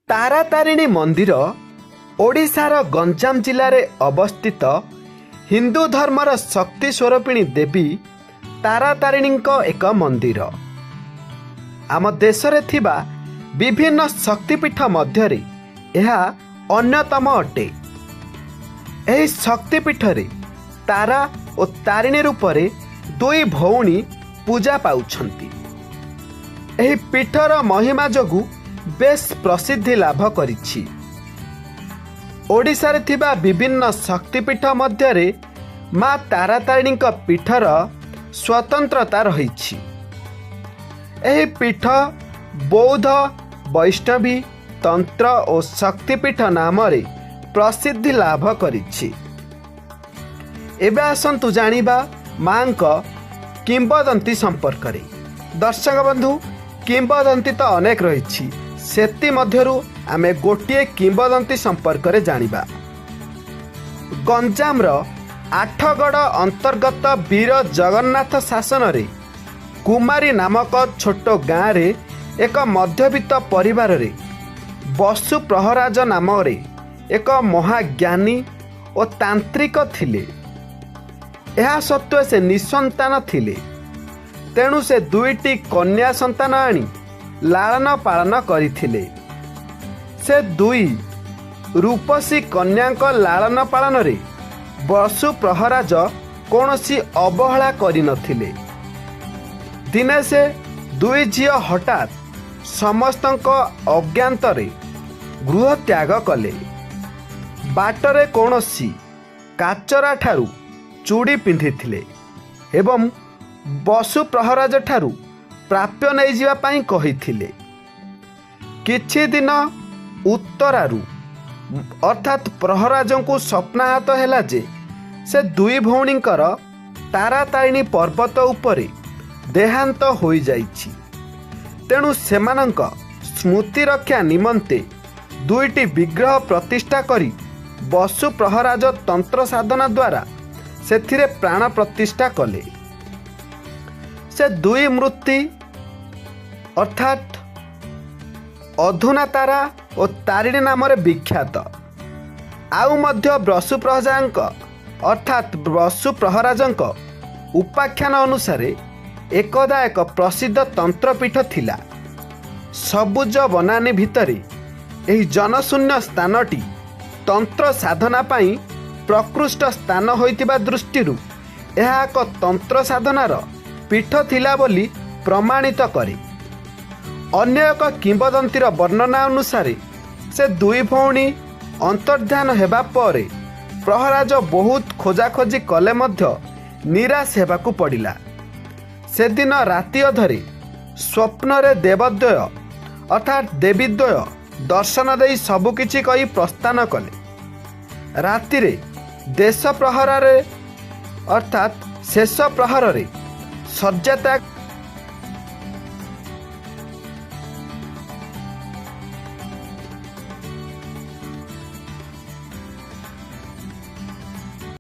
ତାରାତାରିଣୀ ମନ୍ଦିର ଓଡ଼ିଶାର ଗଞ୍ଜାମ ଜିଲ୍ଲାରେ ଅବସ୍ଥିତ ହିନ୍ଦୁ ଧର୍ମର ଶକ୍ତି ସ୍ୱରୂପିଣୀ ଦେବୀ ତାରାତାରିଣୀଙ୍କ ଏକ ମନ୍ଦିର। ଆମ ଦେଶରେ ଥିବା ବିଭିନ୍ନ ଶକ୍ତିପୀଠ ମଧ୍ୟରେ ଏହା ଅନ୍ୟତମ ଅଟେ। ଏହି ଶକ୍ତିପୀଠରେ ତାରା ଓ ତାରିଣୀ ରୂପରେ ଦୁଇ ଭଉଣୀ ପୂଜା ପାଉଛନ୍ତି। ଏହି ପୀଠର ମହିମା ଯୋଗୁଁ ବେଶ୍ ପ୍ରସିଦ୍ଧି ଲାଭ କରିଛି। ଓଡ଼ିଶାରେ ଥିବା ବିଭିନ୍ନ ଶକ୍ତିପୀଠ ମଧ୍ୟରେ ମା ତାରାତାରିଣୀଙ୍କ ପୀଠର ସ୍ୱତନ୍ତ୍ରତା ରହିଛି। ଏହି ପୀଠ ବୌଦ୍ଧ, ବୈଷ୍ଣବୀ, ତନ୍ତ୍ର ଓ ଶକ୍ତିପୀଠ ନାମରେ ପ୍ରସିଦ୍ଧି ଲାଭ କରିଛି। ଏବେ ଆସନ୍ତୁ ଜାଣିବା ମାଙ୍କ କିମ୍ବଦନ୍ତୀ ସମ୍ପର୍କରେ। ଦର୍ଶକ ବନ୍ଧୁ, କିମ୍ବଦନ୍ତୀ ତ ଅନେକ ରହିଛି, ସେଥିମଧ୍ୟରୁ ଆମେ ଗୋଟିଏ କିମ୍ବଦନ୍ତୀ ସମ୍ପର୍କରେ ଜାଣିବା। ଗଞ୍ଜାମର ଆଠଗଡ଼ ଅନ୍ତର୍ଗତ ବୀର ଜଗନ୍ନାଥ ଶାସନରେ କୁମାରୀ ନାମକ ଛୋଟ ଗାଁରେ ଏକ ମଧ୍ୟବିତ୍ତ ପରିବାରରେ ବସୁ ପ୍ରହରାଜ ନାମରେ ଏକ ମହାଜ୍ଞାନୀ ଓ ତାନ୍ତ୍ରିକ ଥିଲେ। ଏହା ସତ୍ତ୍ୱେ ସେ ନିଃସନ୍ତାନ ଥିଲେ। ତେଣୁ ସେ ଦୁଇଟି କନ୍ୟା ସନ୍ତାନ ଆଣି ଲାଳନ ପାଳନ କରିଥିଲେ। ସେ ଦୁଇ ରୂପସୀ କନ୍ୟାଙ୍କ ଲାଳନ ପାଳନରେ ବସୁ ପ୍ରହରାଜ କୌଣସି ଅବହେଳା କରିନଥିଲେ। ଦିନେ ସେ ଦୁଇ ଝିଅ ହଠାତ୍ ସମସ୍ତଙ୍କ ଅଜ୍ଞାତରେ ଗୃହ ତ୍ୟାଗ କଲେ। ବାଟରେ କୌଣସି କାଚରା ଠାରୁ ଚୁଡ଼ି ପିନ୍ଧିଥିଲେ ଏବଂ ବସୁ ପ୍ରହରାଜ ଠାରୁ ପ୍ରାପ୍ୟ ନେଇଯିବା ପାଇଁ କହିଥିଲେ। କିଛି ଦିନ ଉତ୍ତରାରୁ ଅର୍ଥାତ୍ ପ୍ରହରାଜଙ୍କୁ ସ୍ୱପ୍ନାହତ ହେଲା ଯେ ସେ ଦୁଇ ଭଉଣୀଙ୍କର ତାରାତାରିଣୀ ପର୍ବତ ଉପରେ ଦେହାନ୍ତ ହୋଇଯାଇଛି। ତେଣୁ ସେମାନଙ୍କ ସ୍ମୃତି ରକ୍ଷା ନିମନ୍ତେ ଦୁଇଟି ବିଗ୍ରହ ପ୍ରତିଷ୍ଠା କରି ବସୁ ପ୍ରହରାଜ ତନ୍ତ୍ର ସାଧନା ଦ୍ୱାରା ସେଥିରେ ପ୍ରାଣ ପ୍ରତିଷ୍ଠା କଲେ। ସେ ଦୁଇ ମୂର୍ତ୍ତି ଅର୍ଥାତ୍ ଅଧୁନା ତାରା ଓ ତାରିଣୀ ନାମରେ ବିଖ୍ୟାତ। ଆଉ ମଧ୍ୟ ବସୁ ପ୍ରହରାଜଙ୍କ ଅର୍ଥାତ୍ ବସୁ ପ୍ରହରାଜଙ୍କ ଉପାଖ୍ୟାନ ଅନୁସାରେ ଏକଦା ଏକ ପ୍ରସିଦ୍ଧ ତନ୍ତ୍ରପୀଠ ଥିଲା। ସବୁଜ ବନାନୀ ଭିତରେ ଏହି ଜନଶୂନ୍ୟ ସ୍ଥାନଟି ତନ୍ତ୍ର ସାଧନା ପାଇଁ ପ୍ରକୃଷ୍ଟ ସ୍ଥାନ ହୋଇଥିବା ଦୃଷ୍ଟିରୁ ଏହା ଏକ ତନ୍ତ୍ର ସାଧନାର ପୀଠ ଥିଲା ବୋଲି ପ୍ରମାଣିତ କରେ। ଅନ୍ୟ ଏକ କିମ୍ବଦନ୍ତୀର ବର୍ଣ୍ଣନା ଅନୁସାରେ ସେ ଦୁଇ ଭଉଣୀ ଅନ୍ତର୍ଦ୍ଧାନ ହେବା ପରେ ପ୍ରହରାଜ ବହୁତ ଖୋଜାଖୋଜି କଲେ ମଧ୍ୟ ନିରାଶ ହେବାକୁ ପଡ଼ିଲା। ସେଦିନ ରାତି ଅଧରେ ସ୍ୱପ୍ନରେ ଦେବଦ୍ୱୟ ଅର୍ଥାତ୍ ଦେବୀଦ୍ୱୟ ଦର୍ଶନ ଦେଇ ସବୁକିଛି କହି ପ୍ରସ୍ଥାନ କଲେ। ରାତିରେ ଦେଶ ପ୍ରହରରେ ଅର୍ଥାତ୍ ଶେଷ ପ୍ରହରରେ ଶଯ୍ୟା ତ୍ୟାଗ